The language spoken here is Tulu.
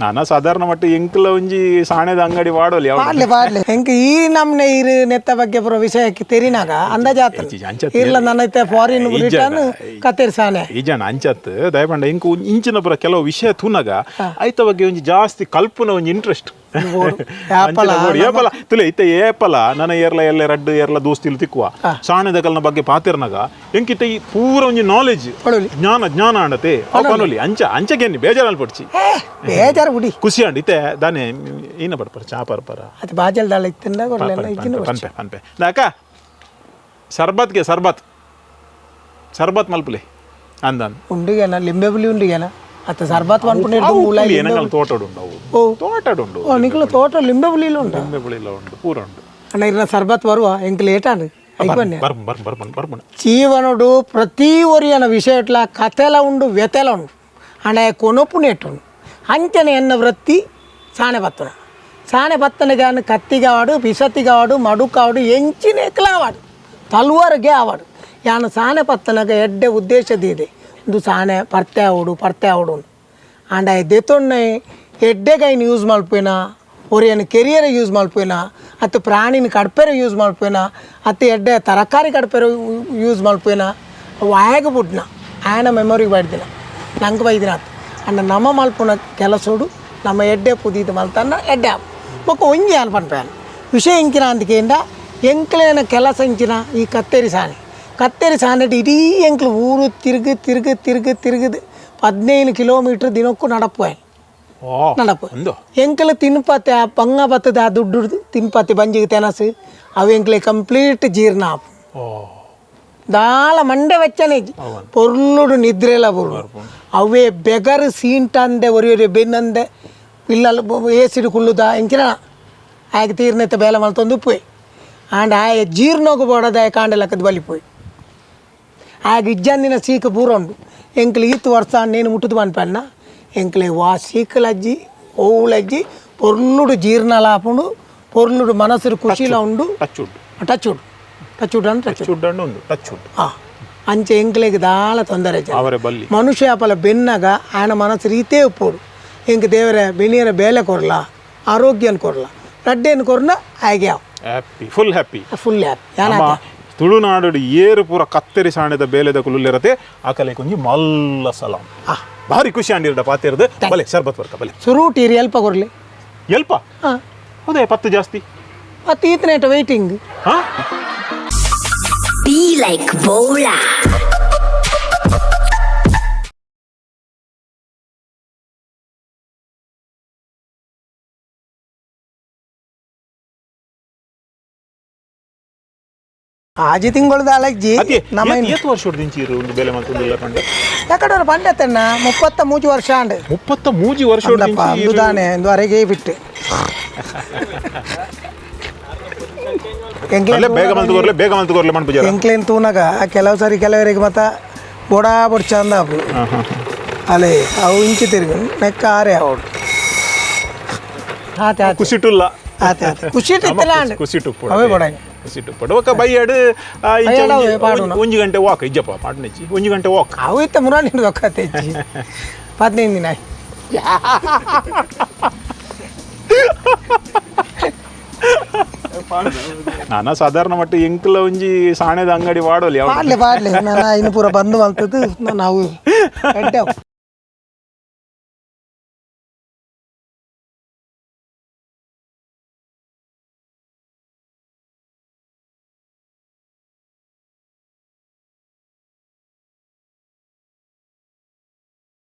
ನಾನ ಸಾಧಾರಣ ಮಟ್ಟ ಎಂಕ್ಲ ಒಂಜಿ ಸಾಣೆದ ಅಂಗಡಿ ವಾಡೋಲಿ. ಪಾಡ್ಲೆ ಪಾಡ್ಲೆ. ಎಂಕ್ ಈ ನಮ್ನೆ ಇರು ನೆತ್ತ ಬಗ್ಗೆ ಪೂರ ವಿಷಯಕ್ಕೆ ತೆರಿನಾಗ ಅಂದಾಜಾತ. ಇಜ್ಜಿ, ಅಂಚ ಇರ್ಲ ನನ್ನ ಇತ್ತೆ ಫಾರಿನ್ ಇಜ್ಜ. ರಿಟರ್ನ್ ಕತ್ತೇರಿ ಸಾನೆ. ಈ ಜನ ಅಂಚತ್ ದಯಪಂಡ ಇಂಕು ಇಂಚಿನ ಪುರ ಕೆಲವು ವಿಷಯ ತೂನಗ ಐತ ಬಗ್ಗೆ ಒಂಜಿ ಜಾಸ್ತಿ ಕಲ್ಪುನ ಒಂಜಿ ಇಂಟ್ರೆಸ್ಟ್. ಏಪಲ. ಏಪಲ ತುಲೆ ಇತ್ತೆ ಏಪಲ ನನ್ನ ಏರ್ಲ ಎಲ್ಲ ರಡ್ಡು ಏರ್ಲ ದೋಸ್ತಿಲು ತಿಕ್ಕುವ ಸಾಣೆದಕಲ್ನ ಬಗ್ಗೆ ಪಾತಿರ್ನಾಗ ಎಂಕಿತ್ತ ಈ ಪೂರ ಒಂಜಿ ನಾಲೆಜ್ ಪಡೋಲಿ. ಜ್ಞಾನ ಜ್ಞಾನ ಆಂಡತೆ ಅವು ಪನೊಲಿ. ಅಂಚ ಅಂಚಗೆನ್ನಿ ಬೇಜಾರಲ್ಲಿ ಪಡ್ಚಿ. ಏ, ಬೇಜಾರು ಬಿಡಿ. ಖುಷಿ ಆಂಡ್ ಇತ್ತೆ ದಾನೆ ಏನ ಪಡ್ಪರ ಚಾ ಪರ್ಪರ? ಅದು ಬಾಜಲ್ ದಾಳ ಇತ್ತಿಂದ ಕೊಡ್ಲೆಲ್ಲ ಇಕ್ಕಿನ. ಪನ್ಪೆ ಪನ್ಪೆ ನಾಕ ಸರ್ಬತ್ಗೆ ಸರ್ಬತ್ ಸರ್ಬತ್ ಮಲ್ಪುಲೆ ಅಂದನ್. ಉಂಡುಗೆನ ಲಿಂಬೆ ಪುಲಿ ಉಂಡುಗೆನ ಅತ್ತ ಸರ್ಬತ್ ಪನ್ಪುನ ಮೂಲ. ಏನಂಗಲ್ ತೋಟಡು ಉಂಡು ಅವು. ಓ. ತೋಟಡುಂಡು. ಓ, ನಿಕ್ಲ ತೋಟ ಲಿಂಬೆ ಪುಲಿಲು ಉಂಟಾ? ಲಿಂಬೆ ಪುಳಿಲ ಉಂಡು, ಪೂರ ಉಂಡು. ಅಣ್ಣ, ಇರ್ನ ಸರ್ಬತ್ ಬರುವ ಎಂಕ್ ಲೇಟ್ ಆಂಡ್ ಐಕೊನ್ನೆ. ಬರ್ಪು ಬರ್ಪು ಬರ್ಪು ಬರ್ಪುಣ. ಜೀವನಡು ಪ್ರತಿ ಒರಿಯನ ವಿಷಯಟ್ಲ ಕಥೆಲ ಉಂಡು, ವ್ಯಥೆಲ ಉಂಡು ಅಣ್ಣ, ಕೊನೊಪು ನೆಟ್ಟುಂಡು. ಅಂಚನೆ ಎನ್ನ ವೃತ್ತಿ ಸಾಣೆ ಬತ್ತನ. ಸಾಣೆ ಬತ್ತನಗಾನು ಕತ್ತಿಗಾವಾಡು, ಬಿಸತಿಗಾವಾಡು, ಮಡುಕಾವಾಡು, ಎಂಚಿನ ಎಕ್ಲಾವಾಡು, ತಲ್ವಾರ್ಗೆ ಆವಾಡು. ಯಾನು ಸಾಣೆ ಪತ್ತನಗ ಎಡ್ಡೆ ಉದ್ದೇಶದಿದೆ. ಒಂದು ಸಾಣೆ ಪರ್ತೆ ಆವಡು, ಪರ್ತೆ ಆವಡು ಆಂಡ ದೆತೊನ್ನೆ ಎಡ್ಡೆಗೈನ್ ಯೂಸ್ ಮಲ್ಪುವಿನ, ಒರಿಯನ ಕೆರಿಯರ್ ಯೂಸ್ ಮಲ್ಪುವಿನ, ಅತ್ತು ಪ್ರಾಣಿನ ಕಡ್ಪೆರೆ ಯೂಸ್ ಮಲ್ಪುವಿನ, ಅತ್ತು ಎಡ್ಡೆ ತರಕಾರಿ ಕಡ್ಪೆರೆ ಯೂಸ್ ಮಲ್ಪುವಿನ, ಅವು ಆಯಗ ಬುಡ್ನ ಆಯನ ಮೆಮೊರಿಗೆ ಬೈದಿನ ನಂಗೆ ಬೈದಿನ ಆತು. ಅಂಡ ನಮ್ಮ ಮಲ್ಪುನ ಕೆಲಸೋಡು ನಮ್ಮ ಎಡ್ಡೆ ಪುದೀದು ಮಲ್ತನ್ನ ಎಡ್ಡೆ ಆಪು. ಬೊಕ್ಕ ಒಂಜಿ ಯಾನ್ ಪನ್ಪೆ ವಿಷಯ ಎಂಕಿನ ಅಂದಕೇಂಡ ಎಂಕ್ಲೇನ ಕೆಲಸ ಇಂಚಿನ ಈ ಕತ್ತೇರಿ ಸಾಣೆ. ಕತ್ತೇರಿ ಸಾಣೆಟ್ ಇಡೀ ಎಂಕ್ಲು ಊರು ತಿರುಗು ತಿರುಗು ತಿರುಗು ತಿರುಗುದು 15 ಕಿಲೋಮೀಟ್ರ್ ದಿನಕ್ಕೂ ನಡಪುವೆ. ಓ. ನಡಪು. ಅಂದು. ಎಂಕಲ ತಿನ್ಪತ್ತೆ ಆ ಬಂಗ ಬತ್ತದ ಆ ದುಡ್ಡು ತಿನ್ಪತ್ತೆ ಬಂಜಿಗೆ ತೆನಸು ಅವು ಎಂಕ್ಲೆ ಕಂಪ್ಲೀಟ್ ಜೀರ್ಣ ಆಪು. ಓ. ದಾಲ ಮಂಡೆ ವೆಚ್ಚನೆ ಪೊರ್ಲುಡು ನಿದ್ರೆಲ ಬರು. ಅವೇ ಬೆಗರು ಸೀಂಟಂದೆ ಒರಿ ಒರಿ ಬೆನ್ನಂದೆ ಇಲ್ಲಲ್ಲ ಏಸಿಡು ಕುಳ್ಳುದ ಎಂಚಿನ ಆಯ್ಕೆ ತೀರ್ನೆತ್ತ ಬೇಲೆ ಮಲ್ತೊಂದು ಪೋಯ್. ಆಂಡ ಆಯ ಜೀರ್ಣೋಗು ಬೋಡದ ಆಯ ಕಾಂಡೆ ಲಕ್ಕದ ಬಲಿ ಪೋಯ್. ಆಗ ಇಜ್ಜಂದಿನ ಸೀಕು ಪೂರ ಉಂಡು. ಎಂಕ್ಲೆ ಈತ್ ವರ್ಷ ನೇನು ಮುಟ್ಟುದು ಪನ್ಪನ್ನ ಎಂಕ್ಲೆ ವಾ ಸೀಕಲಜ್ಜಿ ಓವುಲಜ್ಜಿ ಪೊರ್ಲುಡು ಜೀರ್ಣಲ ಆಪುಂಡು, ಪೊರ್ಲುಡು ಮನಸ್ಸು ಖುಷಿಲ ಉಂಡು. ಟಚ್ ಉಂಡು. ಟಚ್ ಉಂಡು, ಟಚ್ ಉಂಡು ಅಂದ್ರೆ ಟಚ್. ಟಚ್ ಉಂಡು ಒಂದು ಟಚ್ ಉಂಡು. ಆ ಅಂಚೆ ಎಂಕ್ಲೆಗ್ ದಾಲ ತೊಂದರೆ ಇಜ್ಜಿ. ಅವರೇ ಬಲ್ಲಿ. ಮನುಷ್ಯ ಅಪಲ ಬೆನ್ನಗ ಆಯನ ಮನಸ್ಸು ರೀತೇ ಉಪ್ಪೋಡು. ಎಂಕ್ ದೇವರ ಬೆನಿಯರ ಬೇಲೆ ಕೊರ್ಲ, ಆರೋಗ್ಯನ ಕೊರ್ಲ, ರಡ್ಡೇನು ಕೊರ್ನ ಆಯ್ಗೆ ಅವು. Happy, full happy. Full happy ಯಾನ. ನಮ್ಮ ತುಳುನಾಡು ಏರು ಪೂರ ಕತ್ತೆರಿ ಸಾಣೆದ ಬೇಲೆದ ಕುಲುಲ್ಲಿರತೆ ಆಕಲೆ ಕೊಂಜಿ ಮಲ್ಲ ಸಲಾಂ. ಭಾರಿ ಖುಷಿ ಆಂಡಿರ್ಡ ಪಾತಿರ್ದು. ಬಲೆ ಶರ್ಬತ್ ಬರ್ಕ ಬಲೆ. ಸುರೂಟಿ ಎಲ್ಪ ಕೊರ್ಲಿ? ಎಲ್ಪ? ಹಾಂ. ಹೌದೇ, ಪತ್ತು ಜಾಸ್ತಿ. ಮತ್ತು ಈತನೇಟ ವೈಟಿಂಗ್. ಹಾ. Be like Bola. ಆಜಿ ತಿಂಗಳದ ಅಲಜ್ಜಿ. ಅದೇ. ನಮ್ಮ ಏತ್ ವರ್ಷ ದಿಂಚಿ ಒಂದು ಬೇಲೆ ಮಲ್ತೊಂದುಲ್ಲ ಪಂಡ? ಯಾಕಡೆ ಪಂಡತ್ತಣ್ಣ, 33 ವರ್ಷ ಆಂಡ್. 33 ವರ್ಷ. ಅಂದಪ್ಪ, ಅಂದುದಾನೆ ಒಂದು ಅರೆಗೆ ಬಿಟ್ಟು. ಅಲ್ಲೇ ಬೇಗ ಮಲ್ತುಕೊರ್ಲೆ, ಬೇಗ ಮಲ್ತುಕೊರ್ಲೆ ಮನ್ಪುಜಾರ. ಎಂಕ್ಲೇನ್ ತೂನಾಗ ಕೆಲವು ಸಾರಿ ಕೆಲವರಿಗೆ ಮತ್ತ ಬೊಡಾ ಬೊಡ್ ಚಂದ ಆಪು. ಅಲೆ ಅವು ಇಂಚಿ ತಿರುಗು ನೆಕ್ಕ ಆರೆ ಅವಡು ಆತೆ ಆತೆ. ಕುಸಿಟುಲ್ಲ. ಆತೆ ಆತೆ, ಖುಷಿ ಇತ್ತಲ್ಲ. ಕುಸಿಟು. ಅವೇ ಬೊಡಾಯಿ. ಕುಸಿಟು ಪಡು ಒಕ್ಕ ಬೈಯಾಡು. ಬೈಯಾಡು ಅವೇ ಪಾಡುನ. ಒಂಜಿ ಗಂಟೆ ವಾಕ್ ಇಜ್ಜಪ್ಪ ಪಾಡ್ನೆಚ್ಚಿ, ಒಂಜಿ ಗಂಟೆ ವಾಕ್. ಅವು ಇತ್ತ ಮುರಾನಿ ದೊಕ್ಕತ್ತೆ 15 ದಿನ. ನಾನ ಸಾಧಾರಣ ಮಟ್ಟ ಎಂಕ್ಲ ಒಂಜಿ ಸಾಣೆದ ಅಂಗಡಿ ವಾಡೋಲಿ. ಪಾಡ್ಲೆ ಪಾಡ್ಲೆ. ನಾನು ಇನ್ನು ಪೂರ ಬಂದು ಮಲ್ತದ್ದು ನಾವು ಎಡ್ಡೆ.